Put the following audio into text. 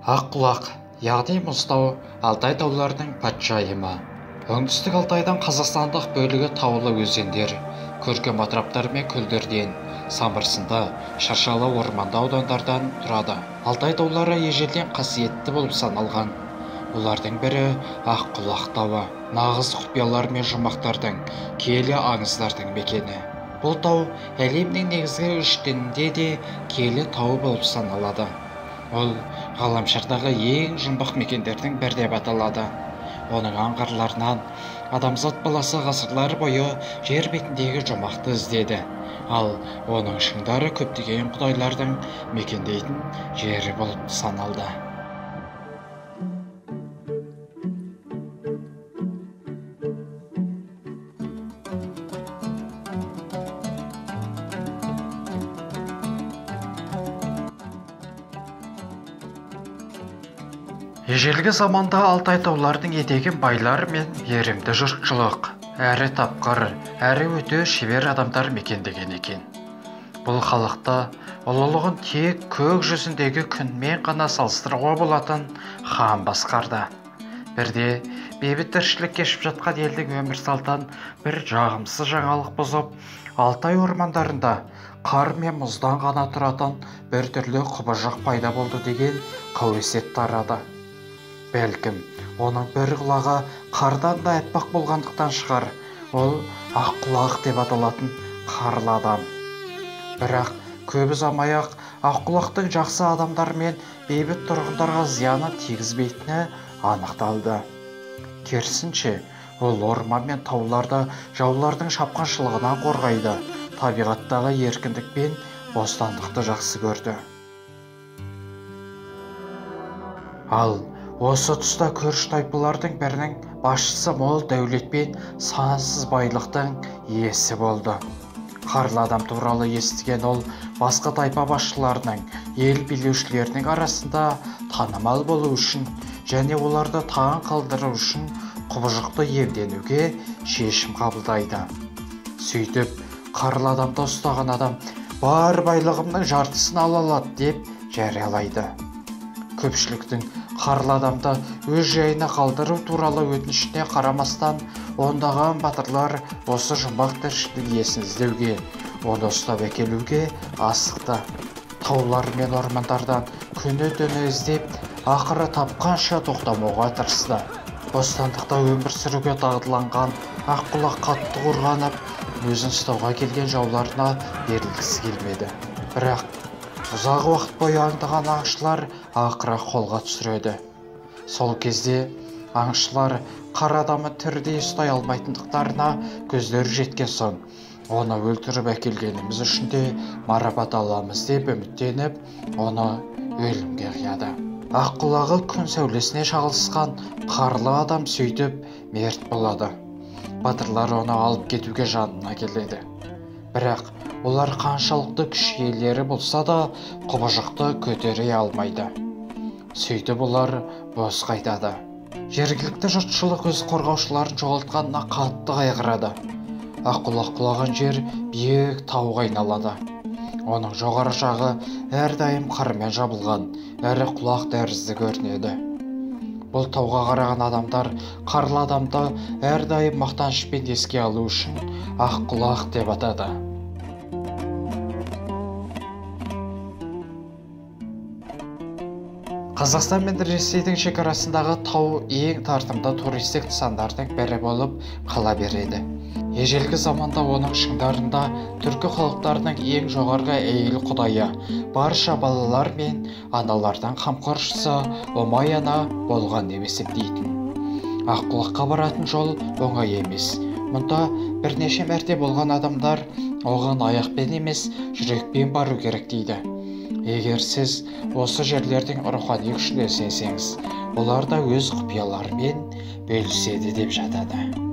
Аққұлақ, яғни мұзтау, Алтай тауларының патшайымы. Оңтүстік Алтайдың қазақстандық бөлігі таулы өзендер, көркем атыраптар мен көлдерден, самырсынды, шыршалы орманды аудандардан тұрады. Алтай таулары ежелден қасиетті болып саналған. Олардың бірі Аққұлақ тауы, нағыз құпиялар мен жұмбақтардың, киелі аңыздардың мекені. Бұл тау әлемнің негізгі үш дінінде де киелі тау болып саналады. Ол ғаламшардағы ең жұмбақ мекендердің бірі деп аталады. Оның аңғарларынан адамзат баласы ғасырлар бойы жер бетіндегі жұмбақты іздеді. Ал оның шыңдары көптеген құдайлардың мекендейтін жері болып саналды. Ежелгі заманда Алтай тауларының етегін байлар мен ерімді жұртшылық, әрі тапқыр, әрі өте шебер адамдар мекендеген екен. Бұл халықты ұлылығын тек көк жүзіндегі күнмен ғана салыстыруға болатын хан басқарды. Бірде бейбіт тіршілік кешіп жатқан елдің өмір салтын бір жағымсыз жаңалық бұзып, Алтай ормандарында қар мен мұздан ғана тұратын бір түрлі құбыжық пайда болды деген қауесет тарады. Бәлкім, оның бір құлағы қардан да аппақ болғандықтан шығар, ол Аққұлақ деп аталатын қарлы адам. Бірақ көп ұзамай-ақ Аққұлақтың жақсы адамдар мен бейбіт тұрғындарға зияны тигізбейтіні анықталды. Керісінше, ол орман мен тауларды жаулардың шапқыншылығынан қорғайды, табиғаттағы еркіндік пен бостандықты жақсы көрді. Ал осы тұста көрші тайпалардың бірінің басшысы мол дәулет пен сансыз байлықтың иесі болды. Қарлы адам туралы естіген ол басқа тайпа басшыларының, ел билеушілерінің арасында танымал болу үшін және оларды таң қалдыру үшін құбыжықты иемденуге шешім қабылдайды. Сөйтіп, қарлы адамды ұстаған адам бар байлығымның жартысын ала алады деп жариялайды. Көпшіліктің қарлы адамды өз жайына қалдыру туралы өтінішіне қарамастан, ондаған батырлар осы жұмбақ тіршілік иесін іздеуге, оны ұстап әкелуге асықты. Таулар мен ормандардан күні-түні іздеп, ақыры тапқанша тоқтамауға тырысты. Бостандықта өмір сүруге дағдыланған Аққұлақ қатты қорғанып, өзін ұстауға келген жауларына берілгісі келмеді. Бірақ ұзақ уақыт бойы аңдыған аңшылар ақыры қолға түсіреді. Сол кезде аңшылар қар адамы тірідей ұстай алмайтындықтарына көздері жеткен соң, оны өлтіріп әкелгеніміз үшін де марапат аламыз деп үміттеніп, оны өлімге қияды. Аққұлағы күн сәулесіне шағылысқан қарлы адам сөйтіп мерт болады. Батырлар оны алып кетуге жанына келеді. Бірақ олар қаншалықты күш иелері болса да құбыжықты көтере алмайды. Сөйтіп олар бос қайтады. Жергілікті жұртшылық өз қорғаушыларын жоғалтқанына қатты қайғырады. Аққұлақ құлаған жер биік тауға айналады. Оның жоғары жағы әрдайым қармен жабылған, әрі құлақ тәрізді көрінеді. Бұл тауға қараған адамдар қарлы адамды әрдайым мақтанышпен еске алу үшін Аққұлақ деп атады. Қазақстан мен Ресейдің шекарасындағы тау ең тартымды туристік нысандардың бірі болып қала береді. Ежелгі заманда оның шыңдарында түркі халықтарының ең жоғарғы әйел құдайы, барша балалар мен аналардың қамқоршысы Омай ана болған деп есептейтін. Аққұлаққа баратын жол оңай емес. Мұнда бірнеше мәрте болған адамдар оған аяқпен емес, жүрекпен бару керек дейді. Егер сіз осы жерлердің рухани күшіне сенсеңіз, олар да өз құпияларымен бөліседі деп жатады.